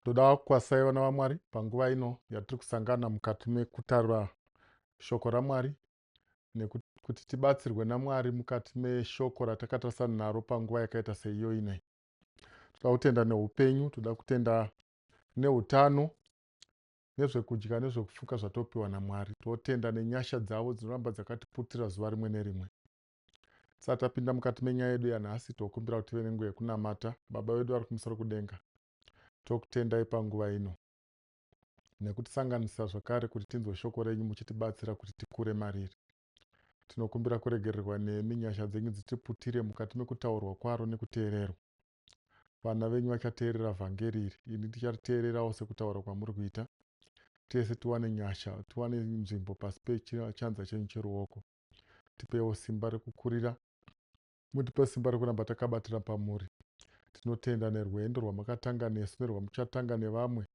Ndoda kukwazisai vana vaMwari panguva ino yatiri kusangana mukati mekutarira shoko raMwari nekuti tibatsirwe naMwari mukati meshoko ratakatarisana naro panguva yakaita seiyo inoi. Toda kutenda neupenyu, toda kutenda neutano, nezvekudya nezvekufuka zvatopiwa naMwari. Totenda nenyasha dzavo dzinoramba dzakatiputira zuva rimwe nerimwe. Tisati tapinda mukati menyaya yedu yanhasi, tokumbira kuti tive nenguva yekunamata. Baba vedu vari kumusoro kudenga, tokutendai panguva ino nekutisanganisa zvakare kuti tinzwe shoko renyu muchitibatsira kuti tikure mariri. Tinokumbira kuregererwa nemi, nyasha dzenyu dzitiputire mukati mekutaurwa kwaro nekuteererwa. Vana venyu vachateerera vhangeri iri, ini ndichariteererawo sekutaura kwamuri kuita. Tese tiwane nyasha, tiwane nzvimbo pasi pechanza chenyu cheruoko. Tipewo simba rekukurira, mutipe simba rekuramba takabatira pamuri. Tinotenda nerwendo rwamakatanga nesu nerwamuchatanga nevamwe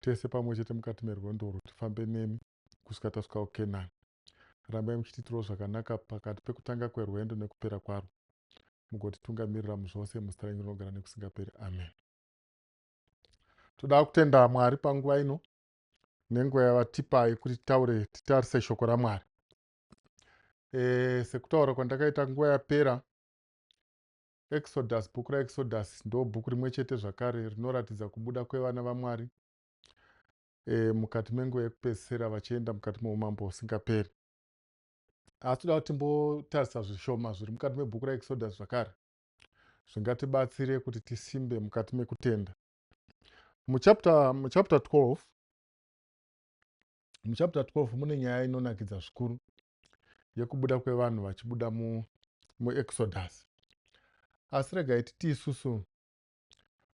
tese pamwe chete mukati merwendo urwu, tifambe nemi kusvika tasvika kuKenani. Rambai muchitiitirawo zvakanaka pakati pekutanga kwerwendo nekupera kwarwo, mugotitungamirira muzvose muzita renyu rinogara nekusingaperi. Amen. Toda kutenda Mwari panguva ino nenguva yavatipa yekuti titaure, titarise shoko raMwari. Sekutaura kwandakaita nguva yapera, Exodus, bhuku raExodus ndo bhuku rimwe chete zvakare rinoratidza kubuda kwevana vaMwari mukati menguva yekupedzisira vachienda mukati meumambo husingaperi. Asi toda kuti timbotarisa zvishoma zviri mukati mebhuku raExodus zvakare zvingatibatsire kuti tisimbe mukati mekutenda. Muchapter 12, muchapter 12 mune nyaya inonakidza zvikuru yekubuda kwevanhu vachibuda muExodus. Asi regai titi isusu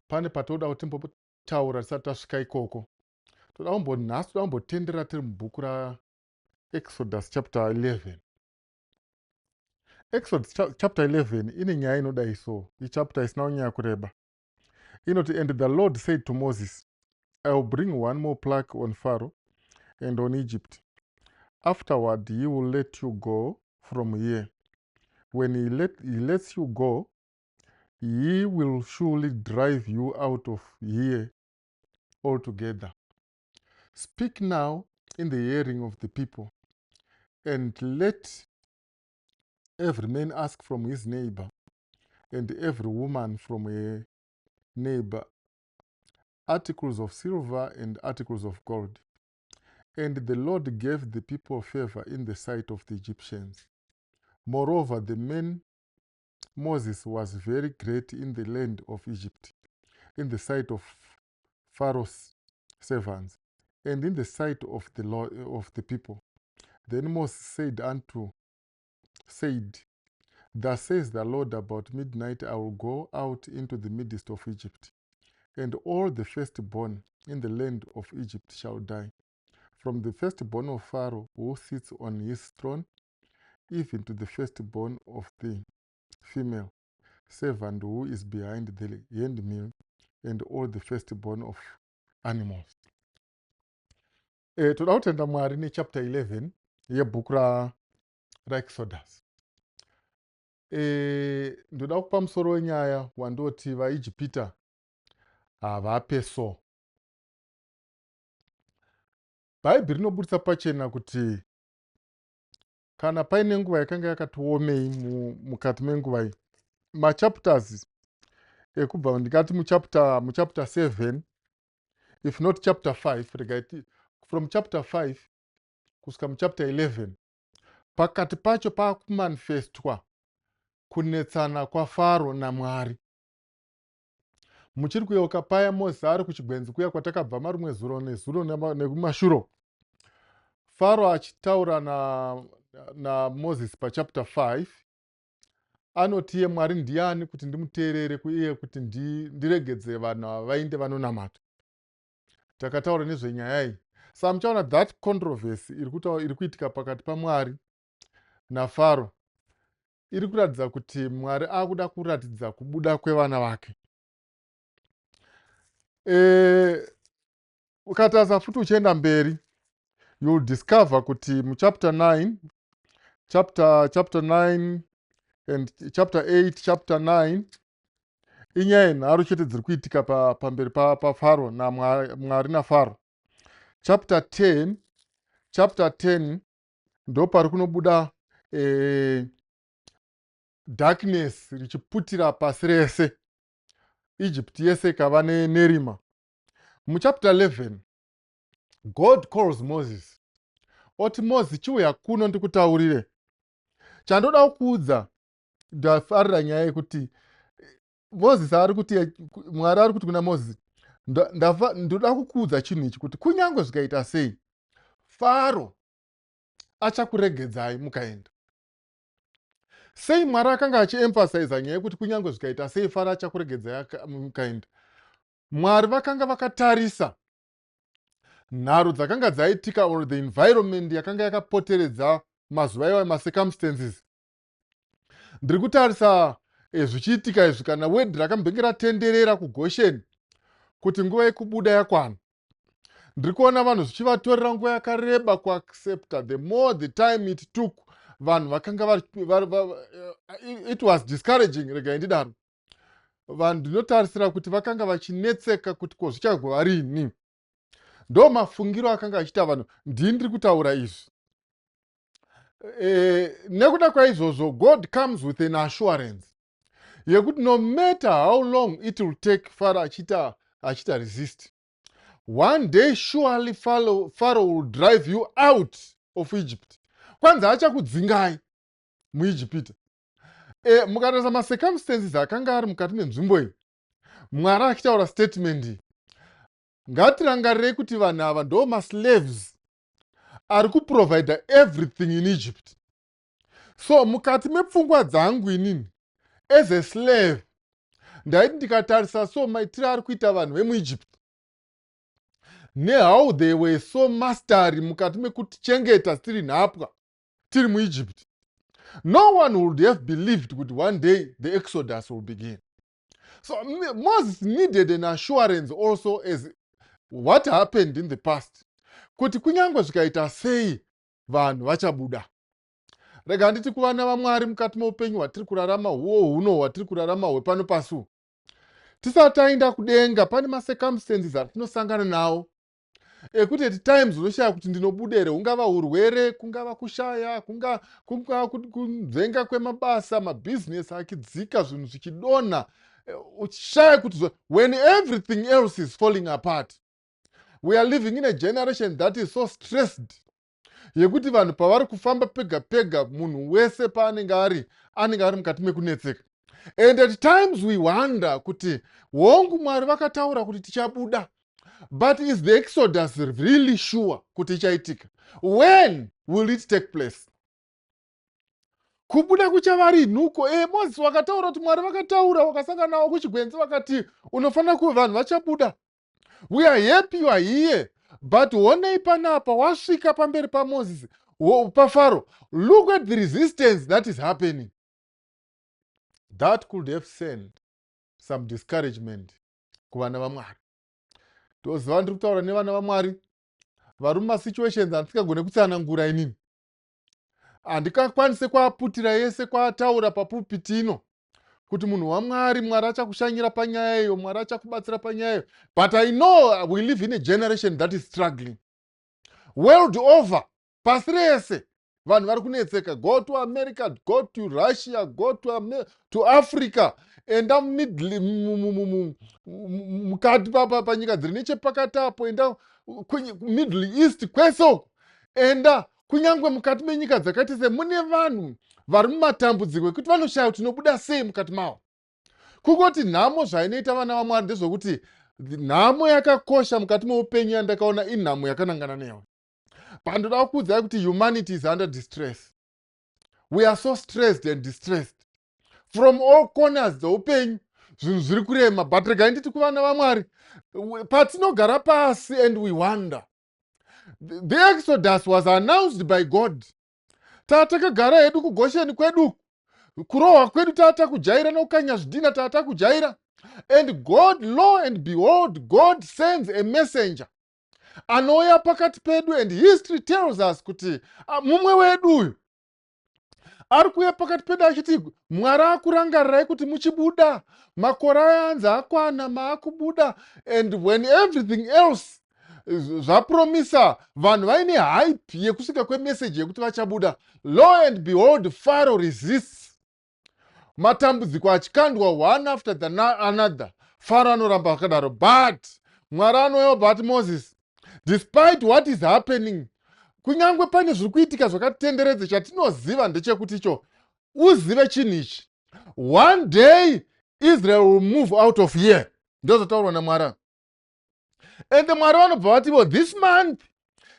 pane patoda kuti timbotaura tisati tasvika ikoko. Toda kumbonhasi, toda kumbotendera tiri mubhuku raExodus chapter 11. Exodus chapter 11 ine nyaya inodai so, ichapter isina kunyanya kureba. Inoti, "And the Lord said to Moses, I will bring one more plague on Pharaoh and on Egypt. Afterward he will let you go from here. When he lets you go, he will surely drive you out of here altogether. Speak now in the hearing of the people, and let every man ask from his neighbor and every woman from her neighbor articles of silver and articles of gold." And the Lord gave the people favor in the sight of the Egyptians. Moreover, the man Moses was very great in the land of Egypt, in the sight of Pharaoh's servants, and in the sight of the Lord, of the people. Then Moses said, "Thus says the Lord, about midnight I will go out into the midst of Egypt, and all the firstborn in the land of Egypt shall die, from the firstborn of Pharaoh who sits on his throne, even to the firstborn of the female servant who is behind the handmill, and all the firstborn of animals." Toda kutenda Mwari nechapter 11 yebhuku raExodus. Ndoda kupa musoro wenyaya wandoti "VaIjipita havape." So Bhaibheri rinobudisa pachena kuti kana paine nguva yakanga yakatiomei mukati menguva iyi, machapters ekubva ndingati muchapter 7, if not chapter 5, regai, from chapter 5 kusvika muchapter 11, pakati pacho paakumanifestwa kunetsana kwaFaro naMwari. Muchiri kuyeuka paya Mozisi ari kuchigwenzi kuya kwatakabva marumwe zuro nezuro nekumashuro, Faro achitaura naMozisi na pachapter 5, anoti iye, "Mwari ndiani kuti ndimuteerere iye kuti ndiregedze vanhu ava vainde vanonamata?" Takataura nezvenyaya iyi. Saka muchaona that controversy iri kuitika pakati paMwari naFaro iri kuratidza kuti Mwari akuda kuratidza kubuda kwevana vake. Ukatarisa futi uchienda mberi, you'll discover kuti muchapter 9, chapter 9 and chapter 8, chapter 9 Inyaya yenharo chete dziri kuitika pamberi paFaro naMwari naFaro. Chapter 10, chapter 10 ndopari kunobuda darkness richiputira pasi rese, Egypt yese ikava nerima. Muchapter 11 God calls Moses, oti, "Moses, chiuya kuno ndikutaurire chandoda kukuudza." Ndafarira nyaya yekuti Moses ari kuti, Mwari ari kuti kuna Moses, "Ndoda kukuudza chinhu ichi, kuti kunyange zvikaita sei, Faro achakuregedzai mukaenda." Sei Mwari akanga achiemphasiza nyaya yekuti kunyange zvikaita sei, Faro achakuregedzai mukaenda? Mwari vakanga vakatarisa nharo dzakanga dzaitika or the environment yakanga yakapoteredza mazuva iwayo, macircumstances. Ndiri kutarisa zvichiitika izvi, kana word rakambenge ratenderera kuGosheni kuti nguva yekubuda yakwana. Ndiri kuona vanhu zvichivatorera nguva yakareba kuaccepta. The more the time it took, vanhu vakanga vari, it was discouraging, regai ndidaro. Vanhu ndinotarisira kuti vakanga vachinetseka kuti ko zvichagova rini. Ndo mafungiro akanga achiita vanhu. Ndini ndiri kutaura izvi. Nekuda kwaizvozvo God comes with an assurance yekuti no matter how long it will take Pharaoh achiita resist, one day surely Pharaoh will drive you out of Egypt. Kwanzi achakudzingai muIjipita. Mukatarisa macircumstances akanga ari mukati menzvimbo iyi, Mwari achitaura statement iyi, ngatirangarirei kuti vanhu ava ndo maslaves ari kuprovida everything in Egypt. So mukati mepfungwa dzangu inini as a slave, ndaiti ndikatarisa so maitiro ari kuita vanhu vemuEgypt nehow they were so mastery mukati mekutichengeta tiri nhapwa tiri muEgypt, no one would have believed kuti one day the exodus will begin. So Moses needed an assurance also as what happened in the past, kuti kunyange zvikaita sei, vanhu vachabuda. Rega nditi kuvana vaMwari, mukati meupenyu hwatiri kurarama huo huno hwatiri kurarama hwepano pasi, tisati taenda kudenga, pane macircumstances atinosangana nawo ekuti at times unoshaya kuti ndinobuda here. Hungava urwere, kungava kushaya, kungava kunzvenga kwemabasa, mabhizinesi achidzika, zvinhu zvichidonha, uchishaya kuti when everything else is falling apart. We are living in a generation that is so stressed, yekuti vanhu pavari kufamba pega pega, munhu wese paanenge ari, anenge ari mukati mekunetseka. And at times we wonder kuti hongu, Mwari vakataura kuti tichabuda, but is the exodus really sure kuti ichaitika? When will it take place? Kubuda kuchava rinhuko? Moses wakataura kuti Mwari vakataura, wakasangana navo kuchigwenzi, vakati unofanira ku vanhu vachabuda. We are happy you are here, but honei panapa wasvika pamberi paMoses, paFaro. Look at the resistance that is happening. That could have sent some discouragement kuvana vaMwari. Toziva ndiri kutaura nevana vaMwari vari mumasituations andisingagone kutsanangura inini. Handikakwanise kuaputira yese kwaataura papulpiti ino, kuti munhu waMwari, Mwari achakushanyira panyaya iyo, Mwari achakubatsira panyaya iyo. But I know we live in a generation that is struggling world over. Pasi rese vanhu vari kunetseka. Go to America, go to Russia, go to Africa, enda mukati panyika dziri nechepakati apo, enda Middle East, kwese uko enda. Kunyange mukati menyika dzakaita se mune vanhu vari mumatambudziko ekuti vanoshaya kuti tinobuda sei mukati mavo. Kungoti nhamo zvainoita, vana vaMwari, ndezvokuti nhamo yakakosha mukati meupenyu yandakaona inhamo yakanangana newe. Pandoda kuudzai kuti humanity is under distress. We are so stressed and distressed from all corners dzeupenyu. Zvinhu zviri kurema. But regai nditi kuvana vaMwari, patinogara pasi and we wonder, the exodus was announced by God. Tatakagara hedu kuGosheni kwedu, kurohwa kwedu tatakujaira, nokukanya zvidhina tatakujaira. And God, lo and behold, God sends a messenger anouya pakati pedu. And history tells us kuti mumwe wedu uyu. Ari kuuya pakati pedu achiti Mwari akurangarirai kuti muchibuda. Makore aya anzi akwana, maakubuda. And when everything else zvapromisa, vanhu vaine hype yekusvika kwemeseji yekuti vachabuda, lo and behold, Pharaoh resists. Matambudziko achikandwa one after the another, Pharaoh anoramba akadaro. But Mwari anouya, but Moses, despite what is happening, kunyange pane zviri kuitika zvakatitenderedza, chatinoziva ndechekuti icho uzive chinhu ichi: one day Israel will move out of here. Ndozvataurwa naMwari. And Mwari vanobva vativo, "This month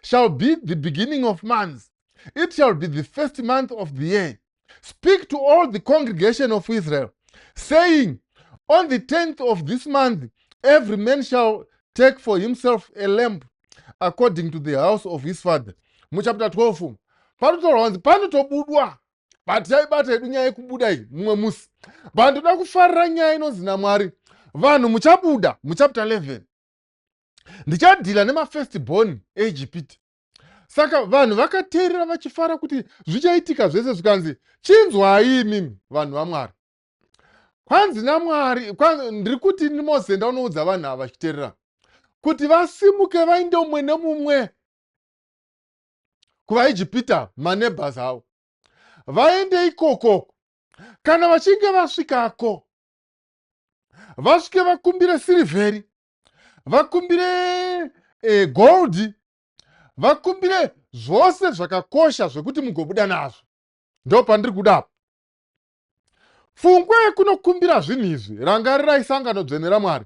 shall be the beginning of months. It shall be the first month of the year. Speak to all the congregation of Israel, saying, 'On the 10th of this month every man shall take for himself a lamb according to the house of his father.'" Muchapter 12 panotaurwa kunzi panotobudwa, but taibata hedu nyaya yekubuda iyi mumwe musi. But ndoda kufarira nyaya inonzi naMwari, vanhu muchabuda. Muchapter 11 ndichadhila nemafirst born eEgypt. Saka vanhu vakateerera vachifara kuti zvichaitika zvese. Zvikanzi, "Chinzwai imimi vanhu vaMwari." Kwanzi naMwari, ndiri kuti Mozisi, ndaunoudza vanhu ava vachiteerera kuti vasimuke vainde mumwe nemumwe kuvaIjipita, maneighbors avo, vaende ikoko. Kana vachinge vasvikako, vasvike vakumbire sirivheri, vakumbire gold, vakumbire zvose zvakakosha zvekuti mugobuda nazvo. Ndo pandiri kudapo. Pfungwa yekunokumbira zvinhu izvi, rangarirai, sangano dzvene raMwari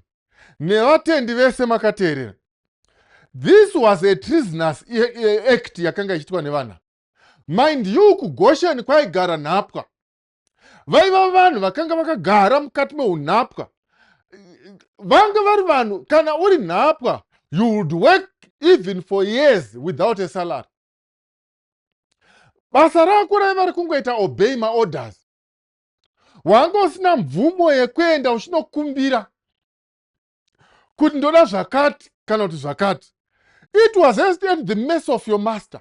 nevatendi vese makateerera, this was a treasonous act yakanga ichiitwa nevana. Mind you, kuGosheni kwaigara nhapwa. Vaiva vanhu vakanga vakagara mukati meunhapwa. Vanga vari vanhu, kana uri nhapwa, you would work even for years without a salary. Basa rako raiva rekungoita obey maorders. Wanga usina mvumo yekuenda uchinokumbira kuti ndoda zvakati kana kuti zvakati. It was at the mercy of your master.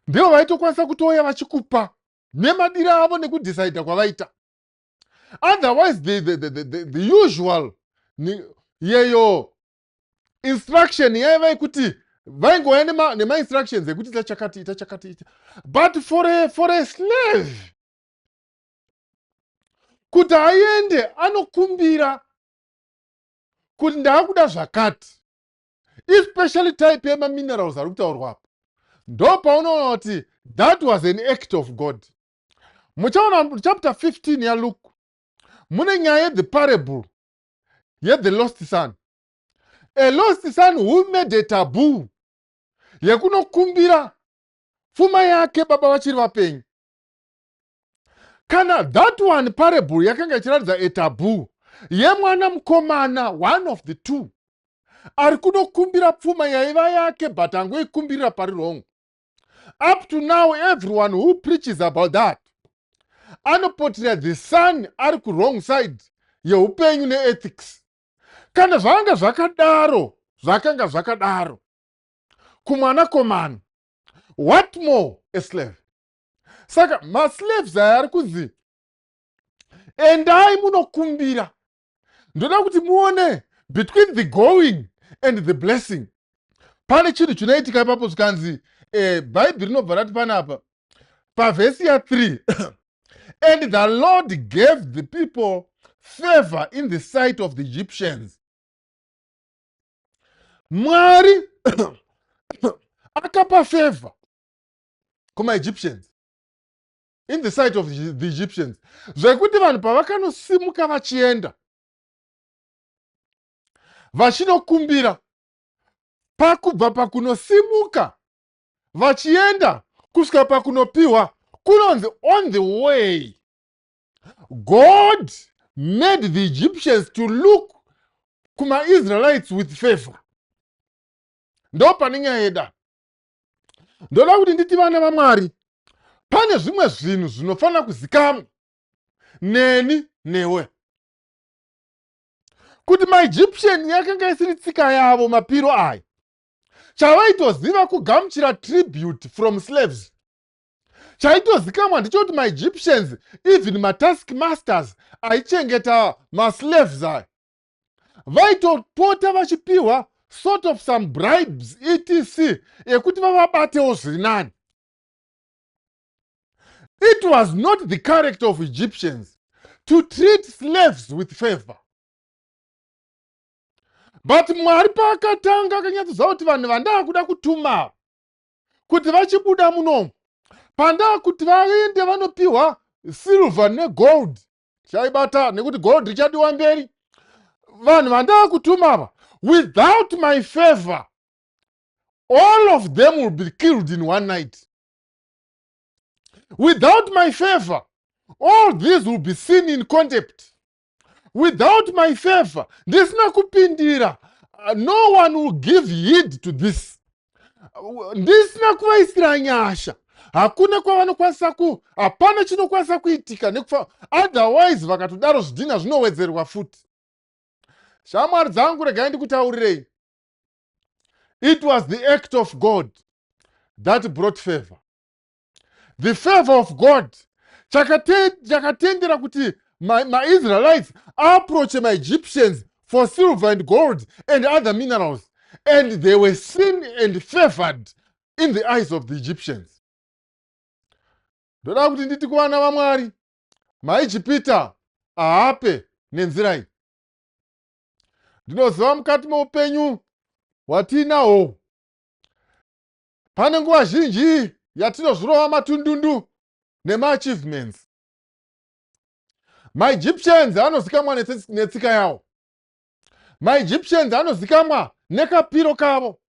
Ndivo vaitokwanisa kutouya vachikupa nemadiro avo nekudhisaidha kwavaita. Otherwise, the usual yeyo instruction yaiva yekuti vaingouya nemainstructions ekuti ita chakati, ita chakati, ita. But for a slave kuti aende anokumbira kuti ndaakuda zvakati, especially type yemaminerals ari kutaurwa apa, ndo paunoona kuti that was an act of God. Muchaona chapter 15 yaLuke mune nyaya yethe parable yethe lost son, a lost son who made a taboo yekunokumbira pfuma yake baba vachiri vapenyu. Kana that one parable yakanga ichiratidza a taboo yemwana mukomana, one of the two, ari kunokumbira pfuma yaiva yake, but angoikumbirira pari wrong. Up to now, everyone who preaches about that anopotera the son ari kuwrong side yeupenyu neethics. Kana zvakanga zvakadaro, zvakanga zvakadaro kumwanakomana, what more a slave? Saka maslaves aya ari kunzi endai munokumbira. Ndoda kuti muone between the going and the blessing pane chinhu chinoitika ipapo. Zvikanzi, Bhaibheri rinobva rati panapa pavhesi ya3, "And the Lord gave the people favor in the sight of the Egyptians." Mwari akapa favor kumaEgyptians, in the sight of the Egyptians, zvekuti vanhu pavakanosimuka vachienda vachinokumbira, pakubva pakunosimuka vachienda kusvika pakunopiwa, kunonzi on the way God made the Egyptians to look kumaIsraelites with favor. Ndo pane nyaya yeda. Ndoda kuti nditi, vana vaMwari, pane zvimwe zvinhu zvinofanira kuzikamwa neni newe kuti maEgyptian yakanga isiri tsika yavo mapiro aya. Chavaitoziva kugamuchira tribute from slaves. Chaitozikamwa ndechekuti maEgyptians, even matask masters aichengeta maslaves aya, vaitopota vachipiwa sort of some bribes, etc, ekuti vavabatewo zviri nani. It was not the character of Egyptians to treat slaves with favor. But Mwari paakatanga akanyatsoziva kuti vanhu vandaa kuda kutuma kuti vachibuda munomu, pandaa kuti vaende vanopiwa silver negold, chaibata nekuti gold richadiwa mberi. Vanhu vandaa kutuma ava, without my favor, all of them will be killed in one night. Without my favor, all these will be seen in contempt. Without my favor, ndisina kupindira, no one will give heed to this. Ndisina kuvaisira nyasha, hakuna kwavanokwanisa ku, hapana chinokwanisa kuitika nekufa. Otherwise vakatodaro, zvidhina zvinowedzerwa futi. Shamwari dzangu, regai ndikutaurirei. It was the act of God that brought favor, the favor of God. Chakatendera kuti maIsraelites maapproache maEgyptians for silver and gold and other minerals, and they were seen and favored in the eyes of the Egyptians. Ndoda kuti nditi kuvana vaMwari, maIjipita haape nenzira iyi. Ndinoziva mukati meupenyu hwatiinahwo pane nguva zhinji yatinozvirova matundundu nemaachievements. MaEgyptians anozikamwa netsika yawo. MaEgyptians anozikamwa nekapiro kavo.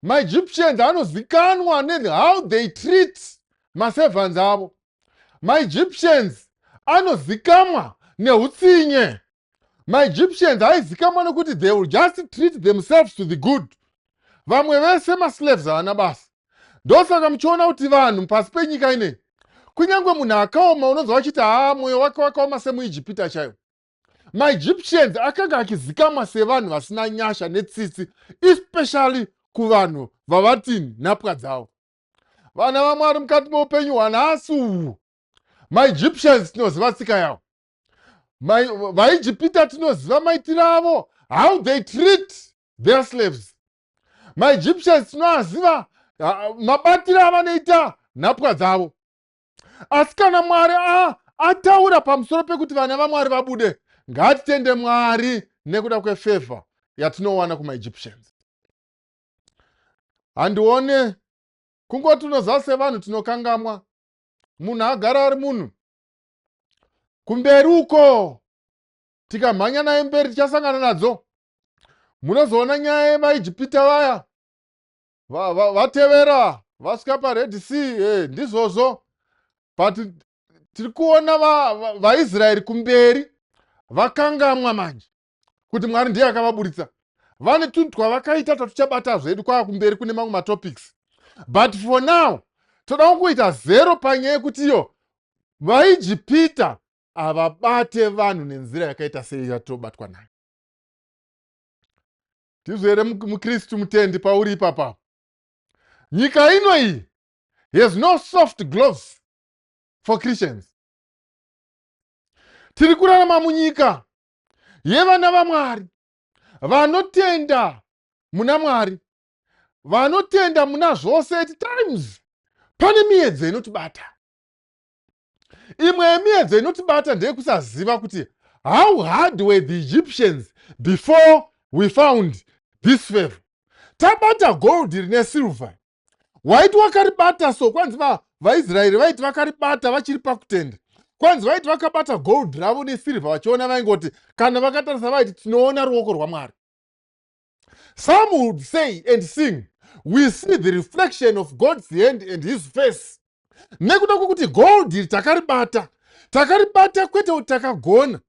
MaEgyptians anozikanwa nehow they treat maservants avo. MaEgyptians anozikamwa neutsinye. MaEgyptians aizikamwa nekuti they will just treat themselves to the good. Vamwe vese maslaves, havana basa. Ndosaka muchiona kuti vanhu pasi penyika inei, kunyange munhu akaoma, unonzwa vachiti, "Haa, mwoyo wake wakaoma semuIjipita chaiwo." MaEgyptians akanga achizikamwa sevanhu vasina nyasha netsitsi, especially kuvanhu vavati nhapwa dzavo. Vana vaMwari, mukati meupenyu hwanhasi uhu, maEgyptians tinoziva tsika yavo. VaIjipita tinoziva maitiro avo, how they treat their slaves. MaEgyptians tinoaziva mabatiro avanoita nhapwa dzavo. Asi kana Mwari ataura pamusoro pekuti vana vaMwari vabude, ngatitende Mwari nekuda kwefavor yatinowana kumaEgyptians. Handione kungoti unoziva, sevanhu tinokangamwa. Munhu agara ari munhu. Kumberi uko tikamhanya naye mberi, tichasangana nadzo. Munozoona nyaya yevaIjipita vaya vatevera, vasvika paRed Sea. Ndizvozvo, but tiri kuona vaIsraeri kumberi vakangamwa manje kuti Mwari ndiye akavaburitsa. Vane tunhu twavakaita twatichabata zvedu kwava kumberi kune mamwe matopics, but for now toda kungoita zero panyaya yekuti iyo vaIjipita havabate vanhu nenzira yakaita sei yatobatwa nayo. Ndizvo here, muKristu mutendi, pauri ipapa? Nyika ino iyi has no soft gloves for Christians. Tiri kurarama munyika yevana vaMwari vanotenda muna Mwari, vanotenda muna zvose. At times pane miedzo inotibata. Imwe yemiedzo inotibata ndeyekusaziva kuti how hard were the Egyptians before we found this favor. Tabata gold rine silver, waiti wakaribata so kwanzi vaIsraeri vaiti vakaribata vachiri pakutenda. Kwanzi vaiti vakabata gold ravo nesirivha, vachiona, vaingoti kana vakatarisa vaiti, "Tinoona ruoko rwaMwari." Some would say and sing, "We see the reflection of God's hand and his face," nekuda kwekuti gold iri takaribata. Takaribata kwete kuti takagona.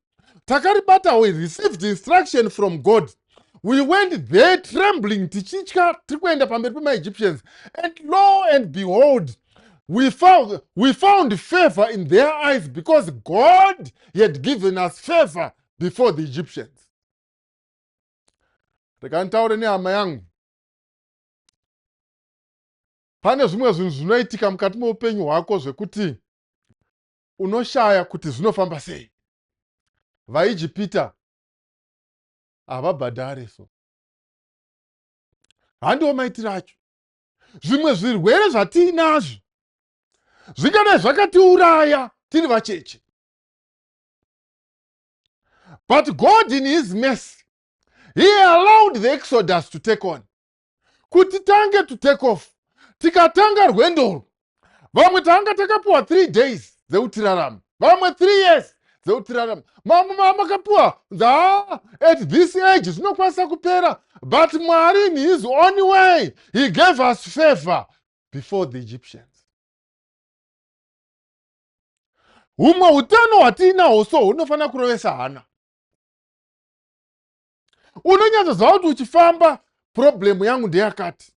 Takaribata, we received instruction from God. We went there trembling, tichitya, tiri kuenda pamberi pemaEgyptians, and lo and behold, we found favor in their eyes because God had given us favor before the Egyptians. Rega nditaure nehama yangu. Pane zvimwe zvinhu zvinoitika mukati meupenyu hwako zvekuti unoshaya kuti zvinofamba sei. VaIjipita havabhadhare, so handiwo maitiro acho. Zvimwe zvirwere zvatiinazvo zvingadai zvakatiuraya tiri vacheche, but God in his mercy, he allowed the exodus to take on, kuti tange to take off. Tikatanga rwendorwo, vamwe tanga takapiwa 3 days dzekuti tirarame, vamwe 3 years dzekuti tirarame, mamwe makapiwa dza at this age zvinokwanisa kupera. But Mwari in his own way, he gave us favor before the Egyptians. Humwe utano hwatiinahwo so hunofanira kurovesa hana. Unonyatsoziva kuti uchifamba, problem yangu ndeyakati,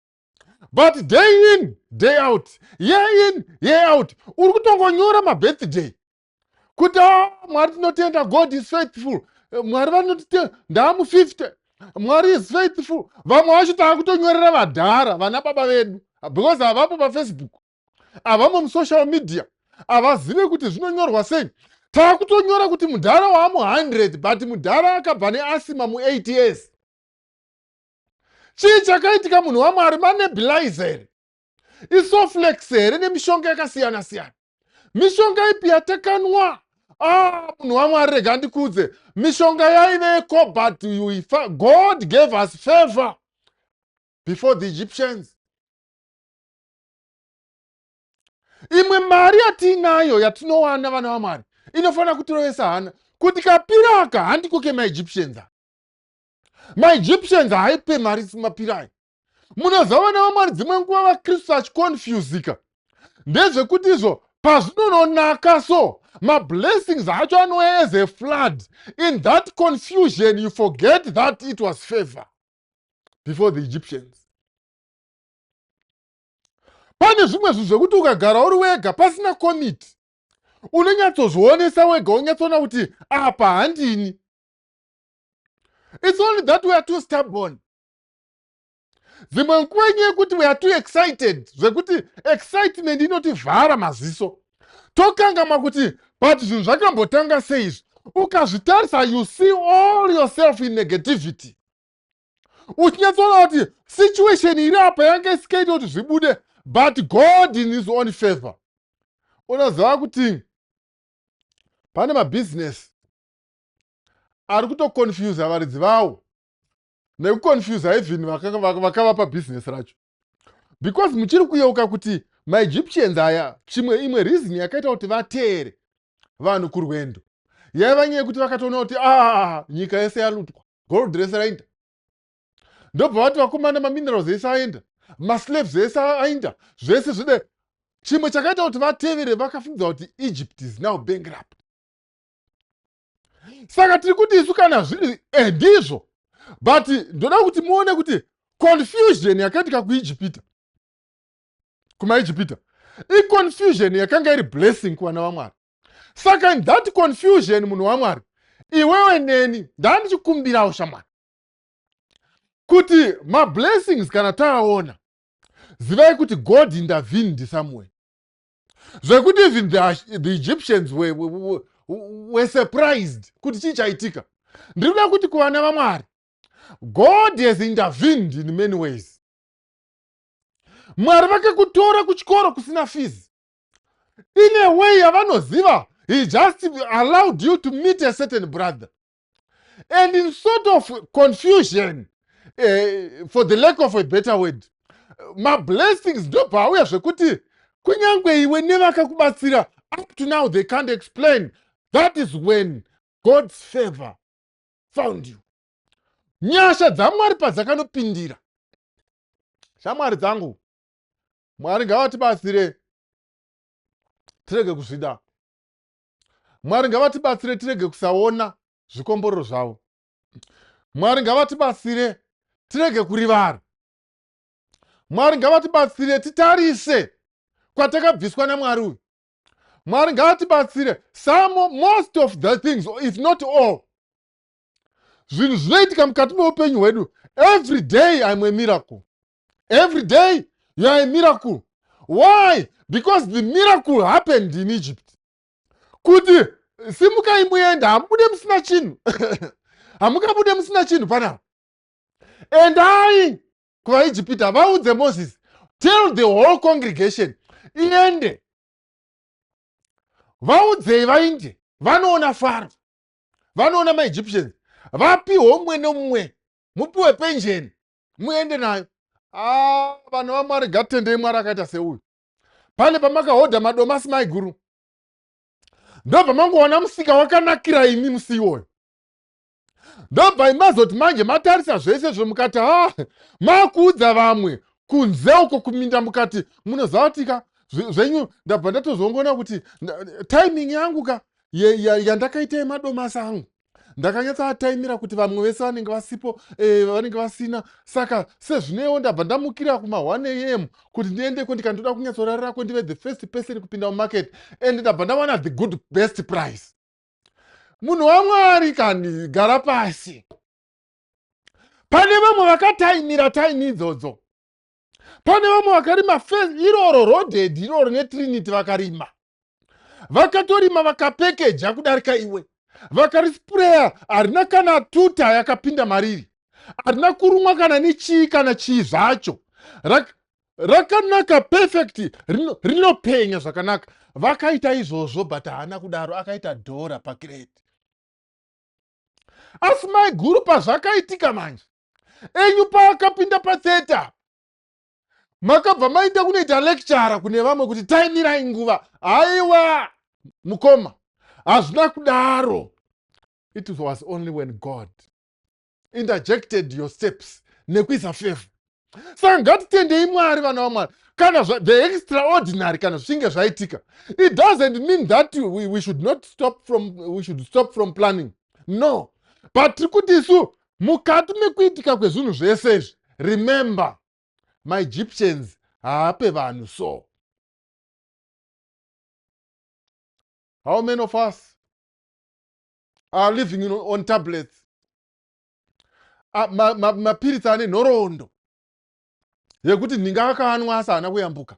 but day in, day out, year in, year out, uri kutongonyora mabirthday kuti a ah, Mwari tinotenda, God is faithful. Mwari vanoti ndaamu 50, Mwari is faithful. Vamwe vacho taakutonyorera vadhara, vana baba vedu, because havapo paFacebook, havamo musocial media, havazive kuti zvinonyorwa sei. Taakutonyora kuti mudhara waamu 100, but mudhara akabva neasthma mu8 years. Chii chakaitika, munhu waMwari? Manebulizer here? Isoflex here? Nemishonga yakasiyana siyana, mishonga ipi yatakanwa? Ah, munhu waMwari, rega ndikudze, mishonga yaiveko, but God gave us favor before the Egyptians. Imwe mari yatiinayo yatinowana, vana vaMwari, inofanira kutirovesa hana kuti kapiraka handiko kemaEgyptians. MaEgyptians haipe mari mapirai. Munoziva, vana vaMwari, dzimwe nguva vaKristu achikonfusika ndezvekuti izvo pazvinononaka so, mablessings acho anouya as a flood. In that confusion you forget that it was favor before the Egyptians. Pane zvimwe zvinhu zvekuti ukagara uri wega pasina komiti, unonyatsozvionesa wega, unyatsoona kuti apa handini. It's only that we are too stubborn. Dzimwe nguva inyaya yekuti we are too excited, zvekuti excitement inotivhara maziso, tokangamwa kuti but zvinhu zvakambotanga seizvi. Ukazvitarisa, you see all yourself in negativity, uchinyatsoona kuti situation iri apa yanga isikaiti kuti zvibude, but God in his own favor. Unoziva kuti pane mabhizinesi ari kutoconfusa varidzi vawo nekuconfusa even vakavapa bhizinesi racho, because muchiri kuyeuka kuti maEgyptians aya, chimwe imwe reason yakaita kuti vateere vanhu kurwendo yaiva nyaya yekuti vakatoona kuti a ah, nyika yese yalutwa, gold rese raenda. Ndobva vati, "Vakomana, maminerals ese aenda, maslaves ese aenda, zvese zvide." Chimwe chakaita kuti vatevere, vakafungidza kuti Egypt is now bankrupt. Saka tiri kuti isu kana zviri ndizvo, but ndoda kuti muone kuti confusion yakaitika kuIjipita, kumaIjipita, iconfusion yakanga iri blessing kuvana vaMwari. Saka in that confusion, munhu waMwari, iwewe neni, ndandichikumbirawo shamwari kuti mablessings kana taaona, zivai kuti God intervened somewhere, zvekuti even the Egyptians were surprised kuti chii chaitika. Ndiri kuda kuti kuvana vaMwari, God has intervened in many ways. Mwari vakakutora kuchikoro kusina fees in a way yavanoziva. He just allowed you to meet a certain brother, and in sort of confusion, for the lack of a better word, mablessings ndobva auya zvekuti kunyange iwe nevakakubatsira, up to now they can't explain. That is when God's favor found you. Nyasha dzaMwari padzakanopindira, shamwari dzangu, Mwari ngavatibatsire tirege kuzvida. Mwari ngavatibatsire tirege kusaona zvikomborero zvavo. Mwari ngavatibatsire tirege kurivara. Mwari ngavatibatsire titarise kwatakabviswa naMwari uyu. Mwari ngavatibatsire. Some, most of the things, if not all, zvinhu zvinoitika mukati meupenyu hwedu, every day I'm a miracle, every day you are a miracle. Why? Because the miracle happened in Egypt. Kuti simukai muende, hamubude musina chinhu, hamungabude musina chinhu panapa. Endai kuvaIjipita, vaudze Moses, tell the whole congregation iende, vaudzei vainde vanoona Faro, vanoona maEgyptians, vapiwe mumwe nemumwe, mupiwe penjeni muende nayo. Ah, vanhu vaMwari, ngatitendei Mwari akaita seuyu. Pane pamakahodha madomasi, maiguru, ndobva mangowana musika wakanakira imi musi iwoyo, ndobva imazoti manje matarisa zvese zvemukati, ha, makuudza vamwe kunze uko kuminda, mukati munoziva kuti ka zvenyu ndabva ndatozongoona kuti timing yangu ka yandakaita yemadomasi angu, ndakanyatsoataimira kuti vamwe vese vanenge vasipo, vanenge vasina. Saka sezvinewo ndabva ndamukira kuma1 am kuti ndiendeko, ndikandoda kunyatsorarirako, ndive the first person kupinda mumarket, and ndabva ndawana the good best price. Munhu waMwari, kani gara pasi. Pane vamwe vakataimira time idzodzo, pane vamwe vakarima iroro Roadhead iroro neTrinity, vakarima, vakatorima, vakapekeja kudarika iwe, vakarispreya, harina kana tuta yakapinda mariri, harina kurumwa kana nechii kana chii zvacho. Rakanaka perfect, rinopenya zvakanaka. Vakaita izvozvo, but haana kudaro, akaita dhora pacrate. Asi maiguru, pazvakaitika manje, enyu paakapinda patheta, makabva maita kunoita lecture kune vamwe kuti taimirai nguva. Haiwa mukoma, hazvina kudaro. It was only when God interjected your steps nekuisa favor. Saka ngatitendei Mwari, vana vaMwari. Kana the extraordinary kana zvichinge zvaitika, it doesn't mean that we should not stop from, we should stop from planning, no. But tiri kuti isu mukati mekuitika kwezvinhu zvese izvi, remember, maEgyptians haape vanhu. So how many of us are living on tablets, mapiritsi ane nhoroondo yekuti nhinga akaanwa asi haana kuyambuka?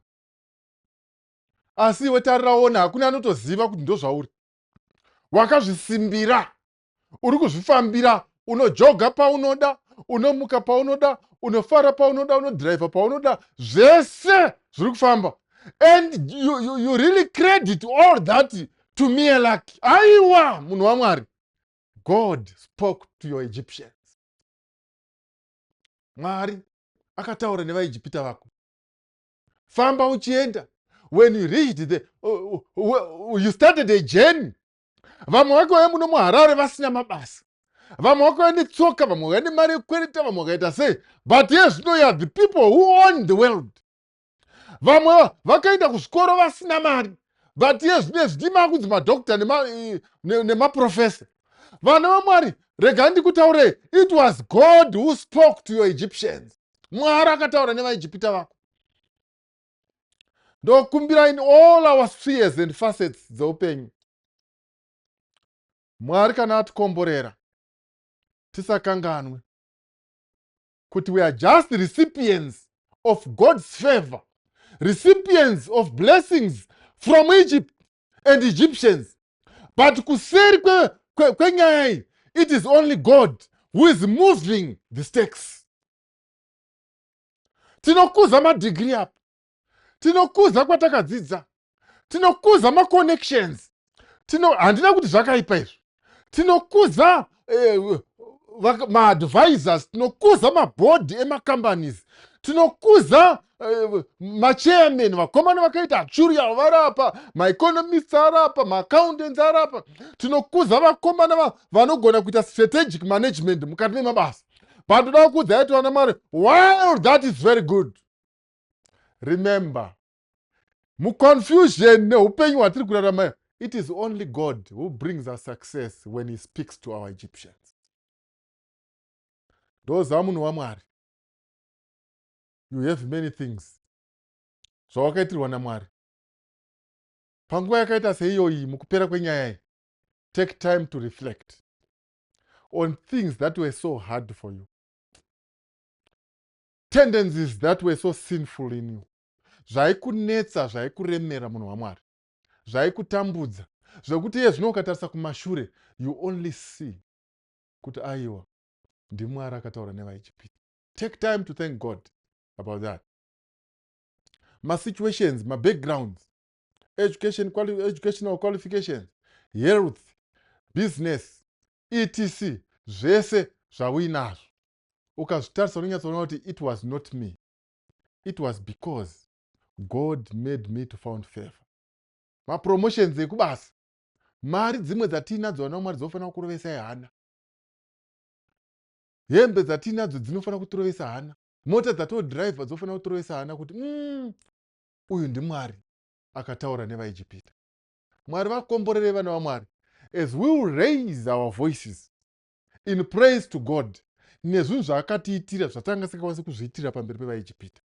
Asi iwe tariraona, hakuna anotoziva kuti ndozvauri. Wakazvisimbira, uri kuzvifambira, unojoga paunoda, unomuka paunoda, unofara paunoda, unodhiraivha paunoda, zvese zviri kufamba, and you really credit all that to mere luck. Aiwa, munhu waMwari, God spoke to your Egyptians. Mwari akataura nevaIjipita vako. Famba uchienda. When you reached the you started a journey. Vamwe vakauya muno muHarare vasina mabasa, vamwe vakauya netsoka, vamwe vakauya nemari yekukwereta, vamwe vakaita sei, but ye zvino ya the people who own the world. Vamwe vakaenda kuzvikoro vasina mari, but ye zvino zvidima kunzi madhokta nemaprofesa. Vana vaMwari, regai ndikutaurei, it was God who spoke to your Egyptians. Mwari akataura nevaIjipita vako. Ndokumbira, in all our spheres and facets dzeupenyu, Mwari kana atikomborera, tisakanganwe kuti we are just recipients of God's favor, recipients of blessings from Egypt and Egyptians, but kuseri kwenyaya iyi, it is only God who is moving the stakes. Tinokuza madegree apa, tinokuza kwatakadzidza, tinokuza maconnections. Tino, handina kuti zvakaipa izvo. Tinokuza maadvisors, tinokuza mabhodhi emacompanies, tinokuza machairman, vakomana vakaita actuarial varapa, maeconomists arapa, maaccountants arapa, tinokuza vakomana vanogona kuita strategic management mukati memabasa. But toda kukudzai kuti, vana Mwari, while that is very good, remember, muconfusion neupenyu hwatiri kurarama, it is only God who brings us success when he speaks to our Egyptians. Ndoziva, munhu waMwari, you have many things zvawakaitirwa naMwari. Panguva yakaita seiyoyi, mukupera kwenyaya iyi, take time to reflect on things that were so hard for you, tendencies that were so sinful in you. Zvaikunetsa, zvaikuremera, munhu waMwari, zvaikutambudza zvekuti iye zvino ukatarisa kumashure, you only see kuti aiwa, ndiMwari akataura nevaIjipita. Take time to thank God about that. Masituations, mabackgrounds, education, educational qualifications, health, business, etc, zvese zvauinazvo, ukazvitarisa unonyatsoona kuti it was not me, it was because God made me to found favor. Mapromotions ekubasa, mari dzimwe dzatiinadzo, vana vaMwari, dzinofanira kurovesai hana. Hembe dzatiinadzo dzinofanira kutirovesa hana. Mota dzatodhiraivha dzofanira kutirovesa hana kuti uyu ndiMwari akataura nevaIjipita. Mwari vakomborere vana vaMwari as we will raise our voices in praise to God nezvinhu zvaakatiitira zvatanga singakwanisi kuzviitira pamberi pevaIjipita.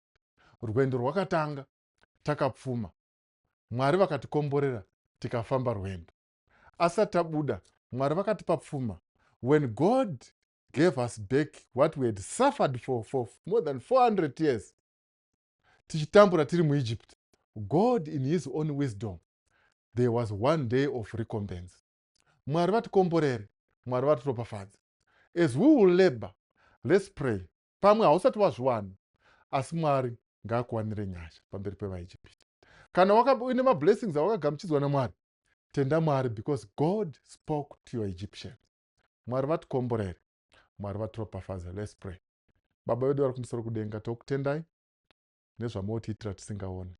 Rwendo rwakatanga takapfuma, Mwari vakatikomborera, tikafamba rwendo. Asati tabuda, Mwari vakatipa pfuma. When God gave us back what we had suffered for more than 400 years tichitambura tiri muEgypt, God in his own wisdom, there was one day of recompense. Mwari vatikomborere, Mwari vatiropafadze as we will labor. Let's pray. Pamwe hausati wazviwana, asi Mwari ngaakuwanire nyasha pamberi pevaIjipita. Kana uine mablessings awakagamuchidzwa naMwari, tenda Mwari because God spoke to your Egyptians. Mwari vatikomborere, Mwari vatiropafadze. Let's pray. Baba vedu vari kumusoro kudenga, tokutendai nezvamotiitira tisingaoni.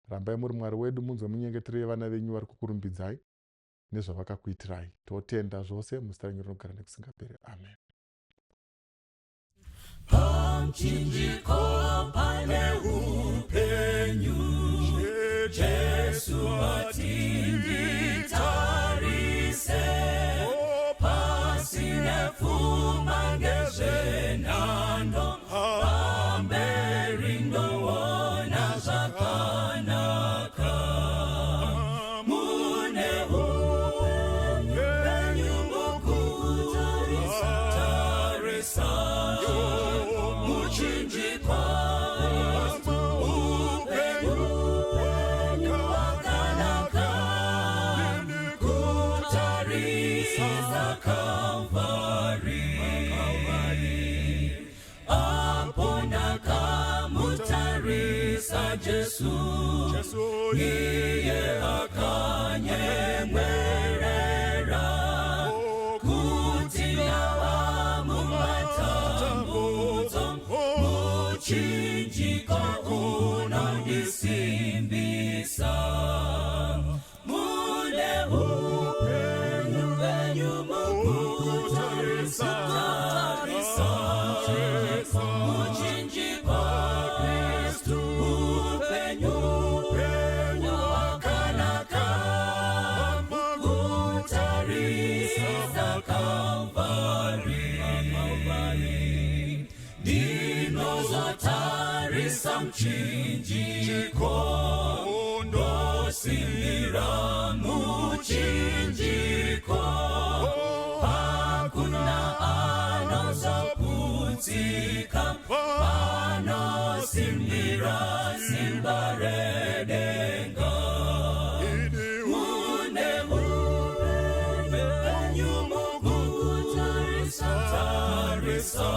Rambai muri Mwari wedu, munzwe munyengetero yevana venyu vari kukurumbidzai nezvavakakuitirai. Totenda zvose muzita renyu rinogara nekusingaperi. Amen. Pamuchinjiko pane upenyu, Jesu atinditarise. Pasine pfuma ngezvenhando, pamberi ndoona zvakanaka. Mune upenyu mukutarisa tarisa muchinjikwa, upenyu wakanaka kutarisa Kalvari. Apo ndakamutarisa Jesu, iye akanyemwerera kuti ndava mumatambudzo, muchinjiko unondisimbisa. Mune upenyu penyu mukutarisa tarisa muchinjikwa, upenyu wakanaka kutarisa Kalvari. Ndinozotarisa muchinjiko, ndosimbira muchinjiko. Hakuna anozoputsika panosimbira simba redenga. Mune upenyu mukutarisa tarisa.